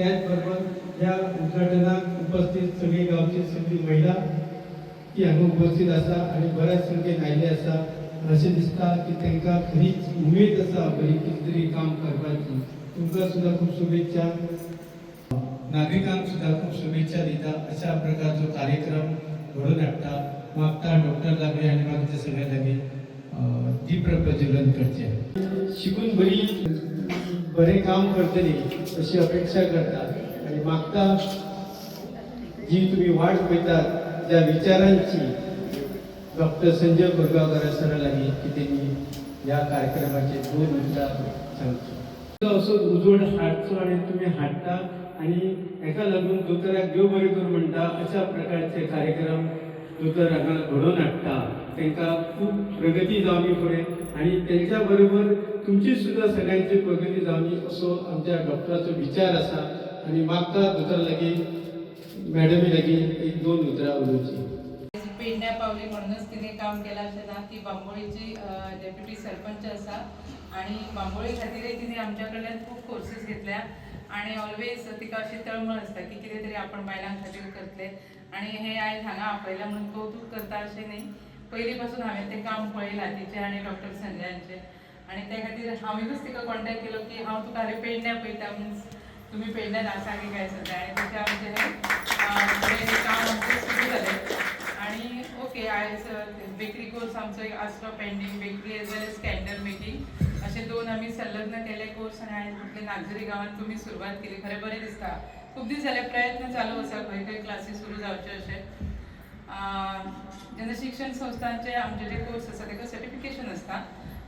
त्याच बरोबर ह्या उद्घाटनाक उपस्थित सगळी गावची सगळी महिला ती हांगा उपस्थित आसा आनी बऱ्याच संख्येन आयिल्ले आसा. अशें दिसता की तांकां खरीच उमेद आसा बरी कितें तरी काम करपाची. तुमकां सुद्दां खूब शुभेच्छा, नागरिकांक सुद्दां खूब शुभेच्छा दिता. अशा प्रकारचो कार्यक्रम घडोवन हाडटा. मागता डॉक्टर लागीं आनी बाकीच्या सगळ्या लागीं दीप प्रज्वलन करचें. शिकून बरी बरें काम करतली अशी अपेक्षा करता आनी मागता, जी तुम्ही वाट पळयतात ज्या विचारांची, डॉक्टर संजय कोरगांवकर सरा लागीं की त्यांनी ह्या कार्यक्रमाचे दोन उतरां सांगची. असो उजवाड हाडचो आनी तुमी हाडटा आनी हेका लागून दोतोराक देव बरें करूं म्हणटा. अशा प्रकारचे कार्यक्रम दोतोर हांगा घडोवन हाडटा. तांकां खूब प्रगती जावनी फुडें आनी तेंच्या बरोबर तुमची सुद्दां सगळ्यांची प्रगती जावनी असो आमच्या डॉक्टराचो विचार आसा आनी मागता दोतोर लागीं, मॅडमी लागीं एक दोन उतरां उलोवची. पेडण्या पावली म्हणूनच तिने काम केलां अशें ना. ती बांबोळीची डेप्युटी सरपंच आसा आणि बांबोळी खातीरय तिने आमच्या कडल्यान खूब कोर्सीस घेतल्या आणि ऑलवेज तिका अशी तळमळ आसता की कितें तरी आपण बायलां खातीर करतले. आणि हे आयज हांगा आपयलां म्हणून कौतूक करता अशें न्ही, पयलीं पासून हांवें तें काम पळयलां तिचें आनी डॉक्टर संजयांचें आणि त्या खातीर हांवेंच तिका कॉन्टेक्ट केलो की हांव तुका हालीं पेडण्या पळयता, मिन्स तुमी पेडण्यात आसा की काय सद्या. आणि तशें आमचें हें फुडें हें काम आमचें सुरू जालें. आणि ओके, आयज बेकरी कोर्स आमचो एक आसलो pending, bakery as well as candle making, असे दोन आमी संलग्न केले कोर्स. आनी आयज म्हटलें नागझरी गांवांत तुमी सुरवात केली, खरें बरें दिसता. खूब दीस जाले प्रयत्न चालू आसा खंय खंय क्लासी सुरू जावच्यो अशें. जेन्ना शिक्षण संस्थांचे आमचे जे कोर्स आसा ताका सर्टिफिकेशन आसता.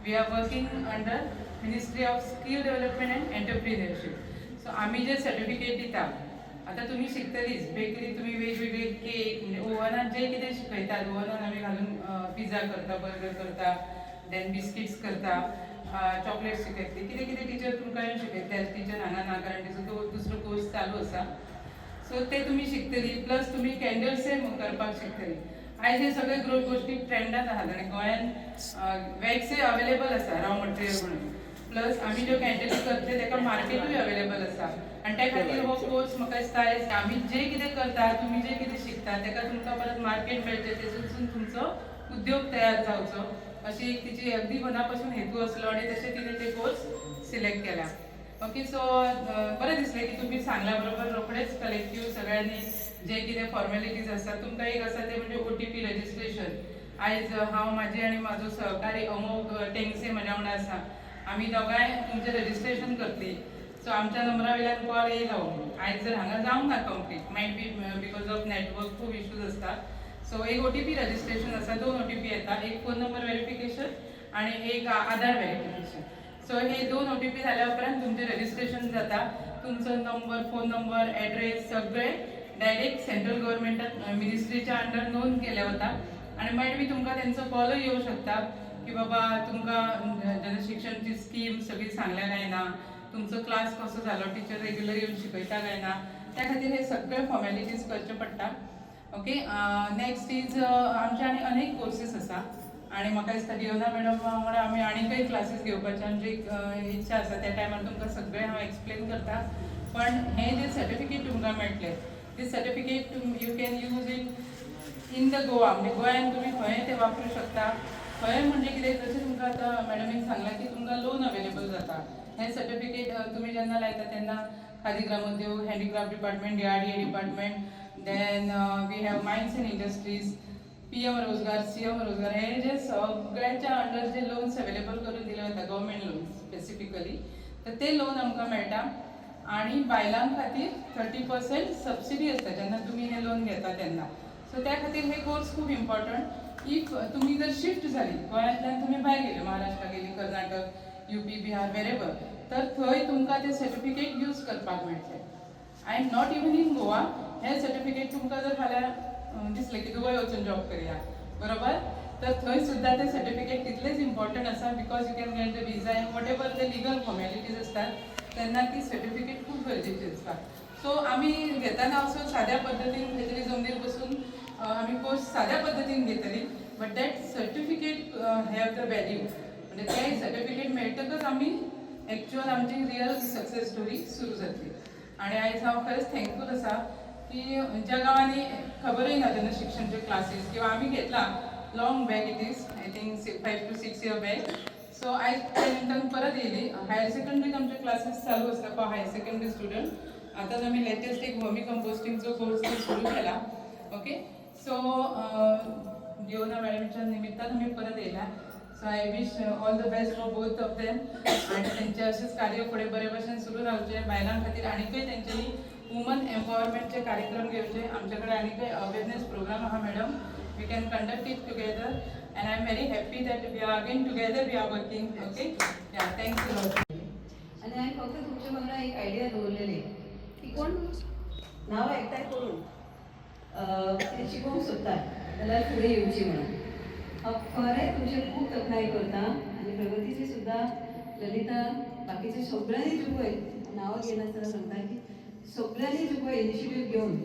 We are working under Ministry of Skill Development and Entrepreneurship. So आमी जे सर्टिफिकेट दिता, आतां तुमी शिकतलीच बेकरी, तुमी वेगवेगळे केक, म्हणजे ओवनात जे कितें शिकयतात, ओवनान आमी घालून पिझ्झा करता, बर्गर करता, देन बिस्किट्स करता, चॉकलेट शिकयतली, कितें कितें टिचर तुमकां येवन शिकयतले. टिचर हांगा ना कारण तिचो तो दुसरो कोर्स चालू आसा. सो ते तुमी शिकतली, प्लस तुमी कॅन्डल्सय करपाक शिकतली. आयज हे सगळे गोश्टी ट्रेंडात आहात आनी गोंयान वॅक्सय अवेलेबल आसा रॉ मटेरियल म्हणून. प्लस आमी ज्यो कॅन्डली करतले ताका मार्केटूय अवेलेबल आसा आनी त्या खातीर हो कोर्स म्हाका दिसता आयज आमी जे कितें करता, तुमी जे कितें शिकता, ताका तुमकां परत मार्केट मेळचें, तेतूंतसून तुमचो उद्योग तयार जावचो, अशी एक तिची अगदी मना पासून हेतू आसलो आनी तशें तिणे ते कोर्स सिलेक्ट केला. ओके, सो बरें दिसलें की तुमी सांगल्या बरोबर रोखडेच कलेक्टीव सगळ्यांनी जे कितें फॉर्मेलिटीज आसतात. तुमकां एक आसा ते म्हणजे ओटीपी रजिस्ट्रेशन. आयज हांव म्हाजी आनी म्हाजो सहकारी अमोघ टेंगसे म्हज्या वांगडा आसा. आमी दोगांय तुमचें रजिस्ट्रेशन करतली. सो आमच्या नंबरा वयल्यान कॉल येयलो. आयज जर हांगा जावंक ना complete, might be because of network, खूब इश्यूज आसता. सो एक ओटीपी रजिस्ट्रेशन आसा. दोन ओटीपी येता, एक फोन नंबर व्हेरिफिकेशन आणि एक आधार व्हेरिफिकेशन. सो हे दोन ओटीपी झाल्या उपरांत तुमचें रजिस्ट्रेशन जाता. तुमचो नंबर, फोन नंबर, एड्रेस सगळे डायरेक्ट सेंट्रल गव्हर्मेंटात मिनिस्ट्रीच्या अंडर नोंद केले वता आणि मागीर बी तुमकां तेंचो कॉलूय येवं शकता की बाबा तुमकां जेन्ना शिक्षणची स्कीम सगळी सांगल्या काय ना, तुमचो क्लास कसो जालो, टिचर रेग्युलर येवन शिकयता काय ना. त्या खातीर हे सगळे फॉर्मेलिटीज करचे पडटा. ओके, नेक्स्ट is आमचे आनी अनेक कोर्सीस आसा आणि म्हाका दिसता डिओना मॅडम वांगडा आमी आनीकय क्लासीस घेवपाची आमची एक इच्छा आसा. त्या टायमार तुमकां सगळें हांव एक्सप्लेन करता. पण हें जें सर्टिफिकेट तुमकां मेळटलें, this certificate you can use in the Goa, म्हणजे गोंयान तुमी खंय ते वापरूं शकता. खंय म्हणजे कितें, जशें तुमकां आतां मॅडमीन सांगलां की तुमकां लोन अवेलेबल जाता. हें सर्टिफिकेट तुमी जेन्ना लायता तेन्ना खादी ग्रामोद्योग, handicraft department, DRDA department, then we have mines and industries, PM रोजगार, सीएम रोजगार, हे जे सगळ्यांच्या अंडर जे लोन्स अवेलेबल करून दिले वता, गव्हर्मेंट लोन्स स्पेसिफिकली, तर ते लोन आमकां मेळटा. आणि बायलां खातीर 30% सबसिडी आसता जेन्ना तुमी हें लोन घेता तेन्ना. सो त्या खातीर हे कोर्स खूब इम्पॉर्टंट. If तुमी जर शिफ्ट जाली, गोंयांतल्यान तुमी भायर गेले, महाराष्ट्रा गेली, कर्नाटक, युपी, बिहार, वेरेवर, तर थंय तुमकां ते सर्टिफिकेट यूज करपाक मेळटलें. I am not even in Goa, हें सर्टिफिकेट तुमकां जर फाल्यां दिसलें की दुबय वचून जॉब करया, बरोबर, तर थंय सुद्दां ते सर्टिफिकेट तितलेच इम्पॉर्टंट आसा, because you can get the visa and whatever the legal formalities आसतात, तेन्ना ती सर्टिफिकेट खूब गरजेची आसता. सो आमी घेताना असो साद्या पद्दतीन खंय तरी जमनीर बसून आमी कोर्स साद्या पद्दतीन घेतली, but that certificate have the value. म्हणजे ते सर्टिफिकेट मेळटकच आमी एक्च्युअल आमची रियल सक्सेस स्टोरी सुरू जातली. आनी आयज हांव खरेंच थँकफूल आसा की ज्या गांवांनी खबरूय ना जेन्ना शिक्षणचे क्लासीस किंवा आमी घेतला long back, it is I think 5 to 6 year back. So आयज त्या निमतान परत येयली. हायर सेकंडरीक आमचे क्लासीस चालू आसता फॉर हायर सेकंडरी स्टुडंट. आतांच आमी लेटेस्ट एक वर्मी कंपोस्टिंगचो कोर्स सुरू केला. ओके, सो जिओना मॅडमच्या निमित्तान आमी परत येयला. So I wish all the best for both of them आणि त्यांचे असेच कार्य फुडें बरे भशेन सुरू रावचे बायलां खातीर. आनीकय तेंच्यांनी वुमन एम्पावरमेंटचे कार्यक्रम घेवचे. आमचे कडेन आनीकय अवेरनेस प्रोग्राम आहा, madam, we can conduct it together and I am very happy that we are again together, we are working. Okay, yeah, thanks a lot. आनी हांवें फक्त तुमच्या वांगडा एक आयडिया दवरलेली की कोण नांवां एकठांय करून कितें शिकोवंक सोदता जाल्यार फुडें येवची म्हणून. हांव खरें तुमचें खूब तोखणाय करता आनी प्रगतीची सुद्दां, ललिता, बाकीचे सगळ्यांनी जे पळय नांवां घेनासतना सांगता की सगळ्यांनी जे पळय इनिशिएटीव घेवन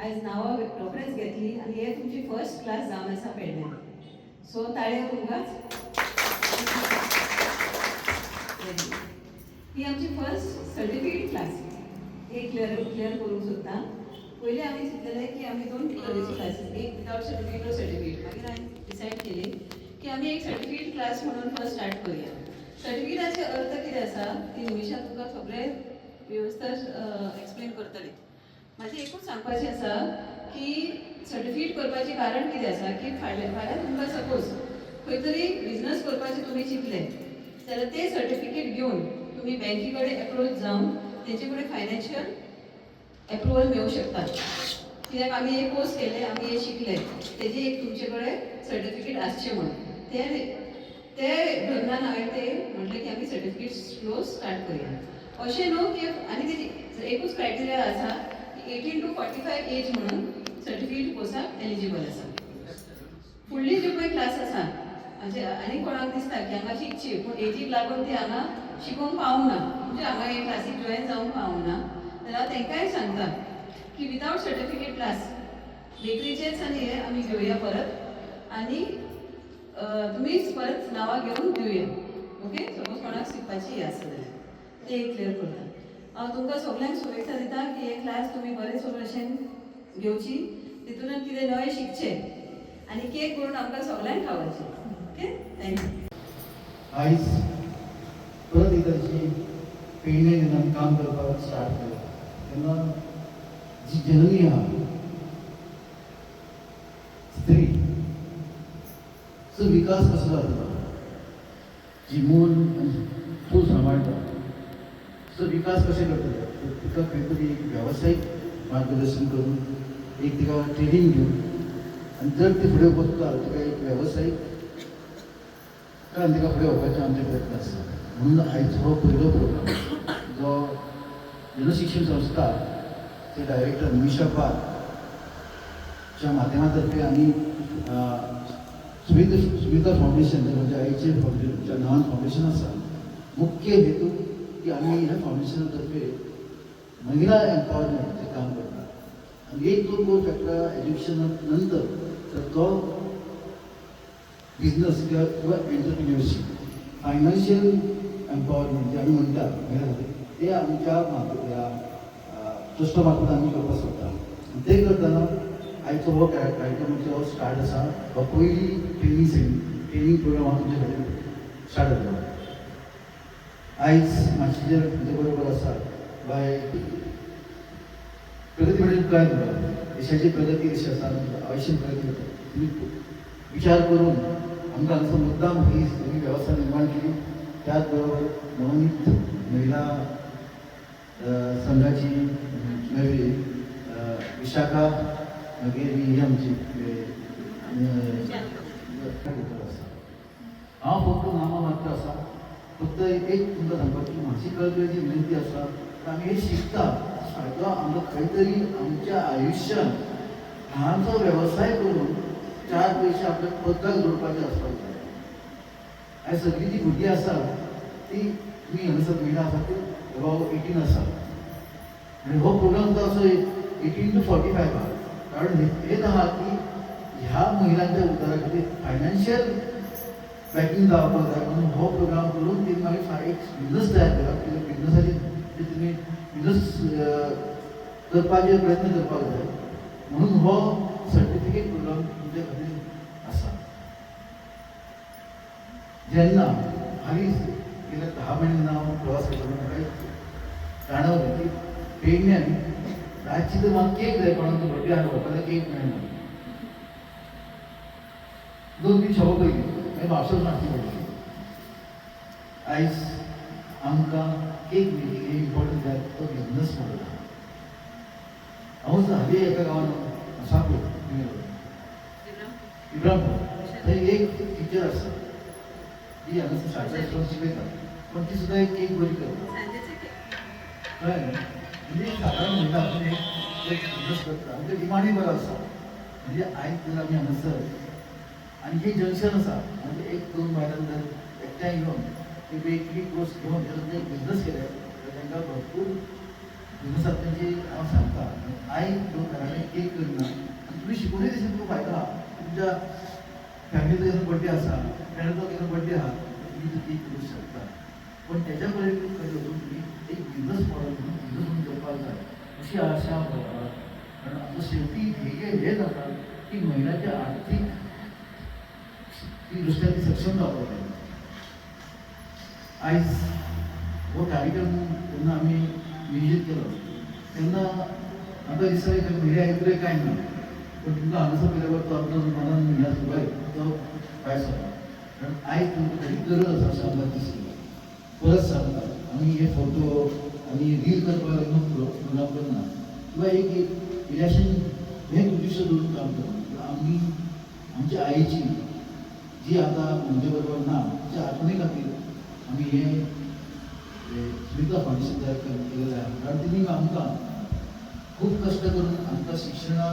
आयज नांवां रोखडेच घेतली आनी हे तुमची फर्स्ट क्लास जावन आसा पेडण्यां. सो ताळयो तुमकांच. ही आमची फर्स्ट सर्टिफिकेट क्लास हे क्लियर क्लियर करूंक सोदता. पयलीं आमी चिंतलेलें की आमी दोन तरेचे क्लासीस, एक विदावट सर्टिफिकेट व सर्टिफिकेट. मागीर हांवें डिसायड केली की आमी एक सर्टिफिकेट क्लास म्हणून फर्स्ट स्टार्ट करूया. सर्टिफिकेटाचे अर्थ कितें आसा ती निमिशा तुमकां सगळें वेवस्था एक्सप्लेन करतली. म्हाजें एकूच सांगपाचें आसा की सर्टिफिकेट करपाचें कारण कितें आसा की फाल्यां फाल्यां तुमकां सपोज खंय तरी बिजनस करपाचें तुमी चिंतलें जाल्यार ते सर्टिफिकेट घेवन तुमी बँके कडेन एप्रोच जावन तेंचे कडेन फायनान्शियल एप्रुवल मेळूं शकता. कित्याक आमी हे कोर्स केले, आमी हे शिकले, तेजी एक तुमचे कडेन सर्टिफिकेट आसचें म्हणून ते ते धरनान हांवें ते म्हटलें की आमी सर्टिफिकेट स्लो स्टार्ट करूया. अशें न्हू की आनी तेजी एकूच क्रायटेरिया आसा की 18 to 45 age म्हणून सर्टिफिकेट कोर्साक एलिजिबल आसा. फुडली जी पळय क्लास आसा, म्हणजे आनी कोणाक दिसता की हांगा शिकची पूण एजीक लागून ती हांगा शिकोवंक पावूंक ना, म्हणजे हांगा हे क्लासीक जॉयन जावंक पावूंक ना, जाल्यार तांकांय सांगता की विदावट सर्टिफिकेट क्लास बेकरीचेच आनी हे आमी घेवया परत आनी तुमीच परत नांवां घेवन दिवया. ओके, सपोज कोणाक शिकपाची हे आसा जाल्यार ते एक क्लियर करता. हांव तुमकां सगल्यांक शुभेच्छा दिता की हे क्लास तुमी बरे सगळे भशेन घेवची, तितून कितें नवें शिकचें आनी केक करून आमकां सगल्यांक खावोवचें. Okay, thank you. आयज परत एकदा जी पेडणे जेन्ना आमी काम करपाक स्टार्ट केलें तेन्ना जी जननी आहा, स्त्री चो विकास कसो जातलो, जी मूल आनी चूल सांबाळटा तिचो विकास कशें करतले, तर तिका खंय तरी एक वेवसायीक मार्गदर्शन करून, एक तिका ट्रेनींग दिवन आनी जर ती फुडें वता, तिका एक वेवसायीक कारण तिका फुडें व्हरपाचे आमचे प्रयत्न आसता. म्हणून आयज हो पयलो प्रोग्राम जो जनशिक्षण संस्था चे डायरेक्टर निमिषा पारच्या माध्यमातर्फे आनी सुमिता सुमिता फावंडेशन, जे म्हणजे आईचे फावंडेशन नांवान फावंडेशन आसा, मुख्य हेतू की आमी ह्या फावंडेशना तर्फे महिला एम्पावरमेंटचें काम करता. आनी एक जो कोर्स मेळटा एज्युकेशना नंतर, तर तो बिझनस किंवा किंवा एंटरप्रिन्युअरशीप, फायनान्शियल एम्पावरमेंट जे आमी म्हणटा महिला खातीर, ते आमच्या ह्या ट्रस्टा मार्फत आमी करपाक सोदता. आनी ते करतना आयचो हो कार्यक्रमाचो स्टार्ट आसा. हो पयली ट्रेनींग प्रोग्राम हांव तुमच्या खातीर स्टार्ट जातलो. आयज मातशें म्हजे बरोबर आसा बाय प्रगती म्हणजे काय, तुमकां देशाची प्रगती कशी आसा, आयुश्यान प्रगती करता, तुमी विचार करून आमकां हांगासर मुद्दाम ही सगळी वेवस्था निर्माण केली. त्याच बरोबर नवनीत महिला संघाची नवी विशाखा, मागीर ही आमची आसा. हांव फक्त नामा मात्र आसा. फक्त एक तुमकां सांगपाक की म्हाजी कळकळीची विनंती आसा की आमी हे शिकता, फायदो आमकां खंय तरी आमच्या आयुश्यांत ल्हानसो वेवसाय करून चार पयशे आपल्या पदराक जोडपाचे आसपाक जाय. आनी सगळीं जी भुरगीं आसा ती तुमी हांगासर महिला आसा ती एबाव 18 आसा आनी हो प्रोग्राम सुद्दां असो 18 to 45 आहा, कारण हेच आहा की ह्या महिलांच्या उद्धारा खातीर फायनान्शियल बॅकिंग जावपाक जाय. म्हणून हो प्रोग्राम करून तेणी मागीर एक बिजनस तयार केला. कित्याक बिजनसाची म्हणजे तुमी बिजनस करपाचे प्रयत्न करपाक जाय. म्हणून हो सर्टिफिकेट प्रोग्राम तुमच्या खातीर आसा. जेन्ना हालींच गेल्या 10 म्हयन्यां हांव प्रवास करता म्हाका एक जाणवलें की पेडण्यान रातची तर म्हाका केक जाय, कोणाक बड्डे आहा व्हरपाक केक मेळना. 2-3 शॉपां पयलीं मागीर म्हापशाक हाडची पडली. आयज आमकां केक मेकिंग हें इम्पॉर्टंट जाय, तो बिजनस मॉडल आहा. हांवूच हालीं एका गांवान सांगू इब्रामपूर थंय एक टिचर आसा, ती हांगासर शाळेंत शिकयता, पण ती सुद्दां एक केक बरी करता. कळ्ळें न्ही? म्हणजे सादारण म्हणटा आपूण एक बिजनस करता आनी ते डिमांडूय बरो आसा. म्हणजे आयज जर आमी हांगासर आनी हे जंक्शन आसा, म्हणजे 1-2 बायलां जर एकठांय येवन ते बेकरी कोर्स घेवन जर ते बिजनस केले तर तांकां भरपूर बिजनसात तेंची हांव सांगता. आयज दोन घरांनी केक करना आनी तुमी शिकोवनूय तशें तुमकां फायदो आहा. तुमच्या फॅमिलीचो केन्ना बड्डे आसा, फ्रेंडाचो केन्ना बड्डे आहा, तुमी तो केक करूंक शकता. पण त्याच्या पलीकडे वचून तुमी एक बिजनस मॉडल म्हणून बिजनस म्हणून करपाक जाय अशी आशा हांव करता. कारण आमचो शेवटी ध्येय हें जाता की महिलाच्या आर्थीक दृश्ट्या ती सक्षम जावपाक जाय. आयज हो कार्यक्रम जेन्ना आमी नियोजीत केलो तेन्ना आमकां दिसता की मिडिया येतले काय ना, पण तुमकां हांगासर पळयल्या तो आमच्या मनान हें आसलो पळय तो भायर सरला. कारण आयज तुमकां खरी गरज आसा अशें आमकां दिसलें. परत सांगता, आमी हे फोटो आनी रील करपाक लागून प्रोग्राम करना किंवा एक इलेक्शन हें उद्दिश्ट दवरून काम करना. आमी आमच्या आईची जी आतां म्हजे बरोबर ना तिच्या आठवणी खातीर आमी हें स्मिता फावंडेशन तयार केलेलें आहा. कारण तिणी आमकां खूब कश्ट करून आमकां शिक्षणा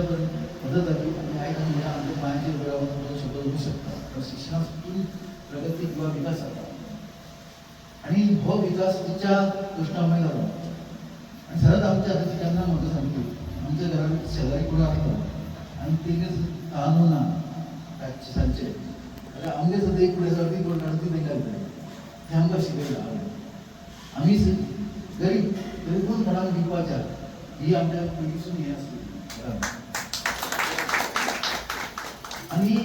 पर्यंत मदत जाली आनी आयज आमी ह्या आमच्या पांयांचेर उबे रावन दोन शब्द उलोवंक शकता. कारण शिक्षणातून प्रगती किंवा विकास जाता आनी हो विकास तिच्या कश्टामुळे जालो. आनी सदांच आमच्या आतां ती केन्ना म्हाका सांगली, आमच्या घरान शेजारी कोण आसता आनी तेंगे तांदूळ ना रातचे सांजचे, जाल्यार आमगे सुद्दां एक फुडें आसा ती कोण काडून ती तांकां दिता. तें आमकां शिकयलां. आमी गरीब तरी पूण कोणाक दिवपाच्या ही आमच्या पयलींसून हें आसली घरान. आनी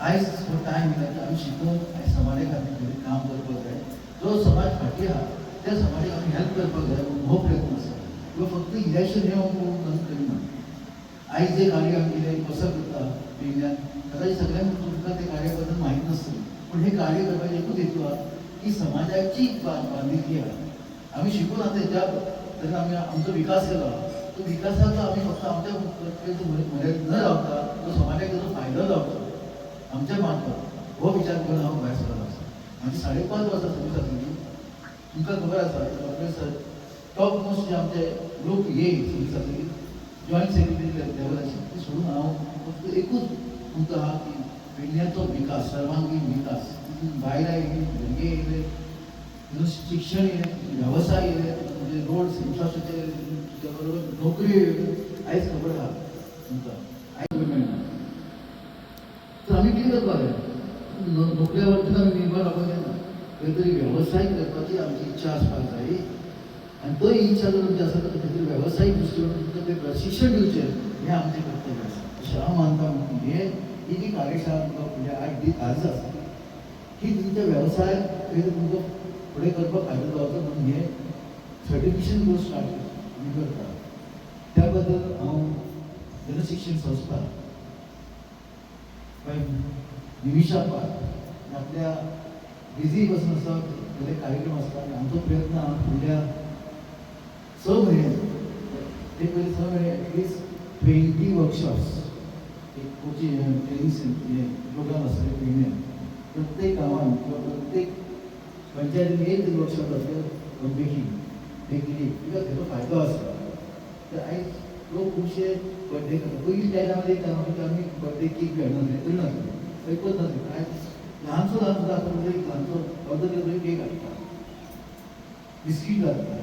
आयज हो टायम येयला की आमी शिकून आयज समाजा खातीर काम करपाक जाय. जो समाज फाटीं आहा त्या समाजाक आमी हेल्प करपाक जाय हो प्रयत्न आसा. किंवा फक्त इलेक्शन हें आमी करिना. आयज जे कार्य आमी कितें कसो करता पेडण्यान, कदाचित सगळ्यांक तुमकां ते कार्या बद्दल म्हायती नासतली, पूण हें कार्य करपाचें एकूच हेतू आहा की समाजाची बांदिलकी आहा. आमी शिकून आतां ज्या तरेन आमी आमचो विकास केला तो विकासाचो आमी फक्त आमच्या मर्यादीत न रावता तो समाजाक ताचो फायदो जावचो आमच्या मार्फत हो विचार करून हांव भायर सरलो आसा. म्हाजी 5:30 वर्सां सर्वीस आसली. तुमकां खबर आसा आपले सर टॉप मोस्ट जे आमचे लोक हे सर्वीस आसली जॉयंट सेक्रेटरी लेवल आशिल्ली ती सोडून हांव फक्त एकूच तुमकां आहा की पेडण्याचो विकास, सर्वांगीण विकास, तितून बायलां येयली, भुरगे येयले, तितून शिक्षण येयलें, वेवसाय येयले, म्हणजे रोड्स इन्फ्रास्ट्रक्चर येयलें, तुज्या बरोबर नोकरी येयल्यो. आयज खबर आहा तुमकां आयज मेळना. तर आमी कितें करपाक जाय, नोकऱ्या वरतीच आमी निर्भर रावपाक जायना, खंय तरी वेवसाय करपाची आमची इच्छा आसपाक जाय. आनी तो इच्छा जर तुमची आसा तर खंय तरी वेवसायीक दृश्टीकोन तुमकां तें प्रशिक्षण दिवचें हें आमचें कर्तव्य आसा अशें हांव मानता. हे ही जी कार्यशाळा तुमकां फुडल्या 8 दीस 10 दीस आसा ही तुमच्या वेवसायाक खंय तरी तुमकां फुडें करपाक फायदो जावचो म्हणून हे सर्टिफिकेशन कोर्स स्टार्ट आमी करता. त्या बद्दल हांव जनशिक्षण संस्था बाय निमिषा पाल आपल्या बिझी बसून आसा, बरे कार्यक्रम आसता आनी आमचो प्रयत्न आहा फुडल्या 6 म्हयने ते पयले 6 म्हयने एटलिस्ट 20 वर्कशॉप्स एक कोचिंग ट्रेनिंग प्रोग्राम आसतले पेडण्यान प्रत्येक गांवान किंवा प्रत्येक पंचायतीन एक तरी वर्कशॉप आसले बेकिंग बेकरी किंवा तेजो फायदो आसा. तर आयज लोक खुबशे बड्डे करता. पयलीं टायमार एक टायमार की आमी बड्डे केक बी हाडनासले, करिनासले, ऐकत नासले. आयज ल्हानसो ल्हान सुद्दां आतां म्हणजे एक ल्हानसो अर्द किलो तरी केक हाडटा, बिस्कीट घालता,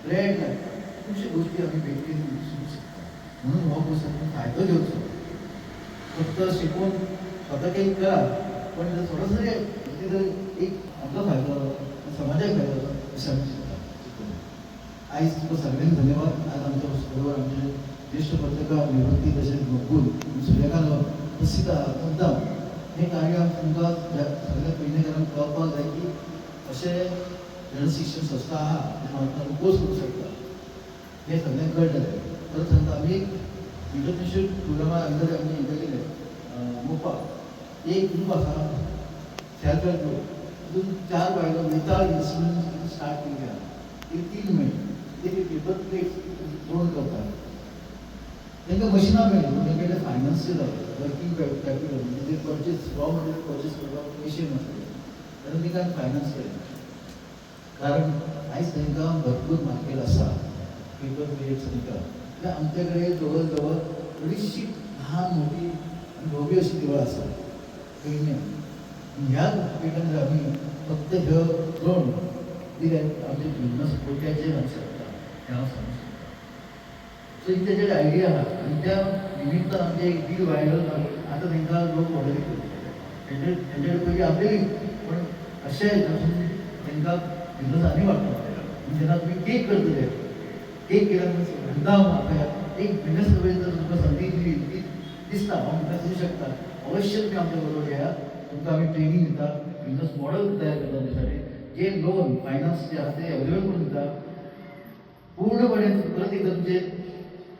ब्रेड घालता, खुबश्यो गोश्टी आमी बेकरीन शिकूंक शकता. म्हणून हो कोर्स आमी फायदो घेवचो. फक्त शिकून स्वता काही करा, पण जर थोडोसो तरी जर एक आमकां फायदो जालो, समाजाक फायदो जालो अशें आमी चिंतता. आयज तुका सगळ्यांक धन्यवाद. आज आमच्या बरोबर आमचे ज्येष्ठ पत्रकार निवृत्ती तशेंच मकबूल सूर्यकांत उपस्थित आहात. मुद्दाम हे कार्य तुमकां सगळ्या पेडणेकारांक कळपाक जाय की अशें जनशिक्षण संस्था आहा तेन्ना कोर्स करूंक शकता हें सगळ्यांक कळटलें. परत सांगता, आमी एक इंटरनॅशनल प्रोग्रामा अंडर आमी हें केलें मोपा एक ग्रूप आसा सेल्फ हेल्प ग्रूप, तितून 4 बायलो विदाउट इन्स्ट्रुमेंट स्टार्ट केली आहा. एक 3 म्हयने ते पेपर प्लेट्स जोड करतात, तांकां मशिनां मेळ्ळी पूण तेंचे कडेन फायनान्स जालें, वर्कींग कॅपिटल म्हणजे ते परचेस रॉ मटेरियल परचेस करपाक पयशे नासले तेन्ना तांकां आमी फायनान्स केलें. कारण आयज तांकां भरपूर मार्केट आसा पेपर प्लेट्स तांकां. कित्याक आमचे कडेन जवळ जवळ बरीचशी ल्हान मोठी आनी भव्य अशी देवळां आसा पेडण्यां. ह्या पेडण्यान जर आमी फक्त ह्यो लोन दिल्यार आमचे बिजनस पोटेन्शियल जावंक शकता हें हांव सांगूंक शकता. सो ही तेजेर आयडिया आहा आनी त्या निमित्तान आमचें एक डील व्हायरल आतां तांकां लोक ऑर्डरी करता. तेंचे कडेन पयलीं आपलेली पूण अशें हितून तांकां बिजनस आनी वाडटलो. जेन्ना तुमी केक करतले, केक केल्या मुद्दाम आतां एक बिजनस करपाची जर तुमकां संदी दिली ती दिसता हांव बिजनस दिवं शकता, अवश्य तुमी आमच्या बरोबर येयात. तुमकां आमी ट्रेनींग दिता, बिजनस मॉडल तयार करता तुमच्या साठी, जे लोन फायनान्स जे आसा ते अवेलेबल करून दिता पूर्णपणे. परत एकदा तुमचे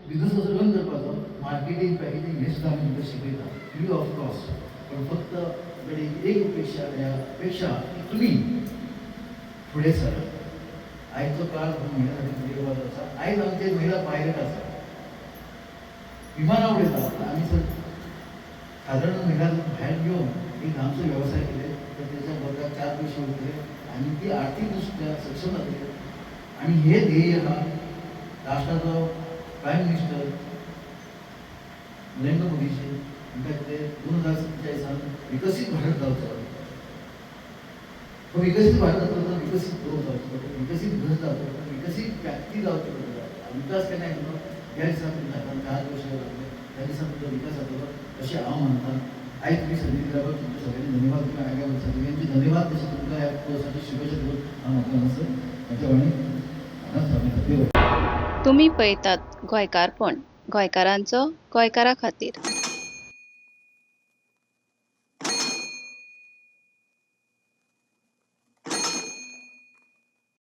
बिझनस कसो रन करपाचो, मार्केटिंग, पॅकेजिंग हे सुद्दां आमी तुमकां शिकयता फ्री ऑफ कॉस्ट. पण फक्त तुमकडे एक अपेक्षा, ह्या अपेक्षा की तुमी फुडें सरात. आयचो काळ महिला साठी फुडें वचत आसा. आयज आमचे महिला पायलट आसा, विमानां उडयता. आमी जर सादारण महिला भायर येवन एक ल्हानसो वेवसाय केले तर त्याच्या वर्गात 4 पयशे उरतले आनी ती आर्थीक दृश्ट्या सक्षम जातली. आनी हे ध्येय हा राष्ट्राचो प्रायम मिनिस्टर नरेंद्र मोदीजी म्हणटात ते 2047 विकसीत भारत जावचो. तो विकसीत भारत जातलो तर विकसीत लोक जावचो, विकसीत भारत जावचो, विकसीत व्यक्ती जावची पडटलो. विकास केन्ना येतलो? ज्या दिसा तुमच्या हातान 4 पयशे जातले त्या दिसा तुमचो विकास जातलो अशें हांव मानता. आयज तुमी संदी दिल्या तुमचे सगळ्यांनी धन्यवाद. तुमी आयल्या सगळ्यांचे धन्यवाद. तशें तुमकां ह्या कोर्साची शुभेच्छा दिवन हांव म्हाका हांगासर म्हज्या वाणी हांगाच. तुमी पळयतात गोंयकारपण, गोंयकारांचो गोंयकारा खातीर.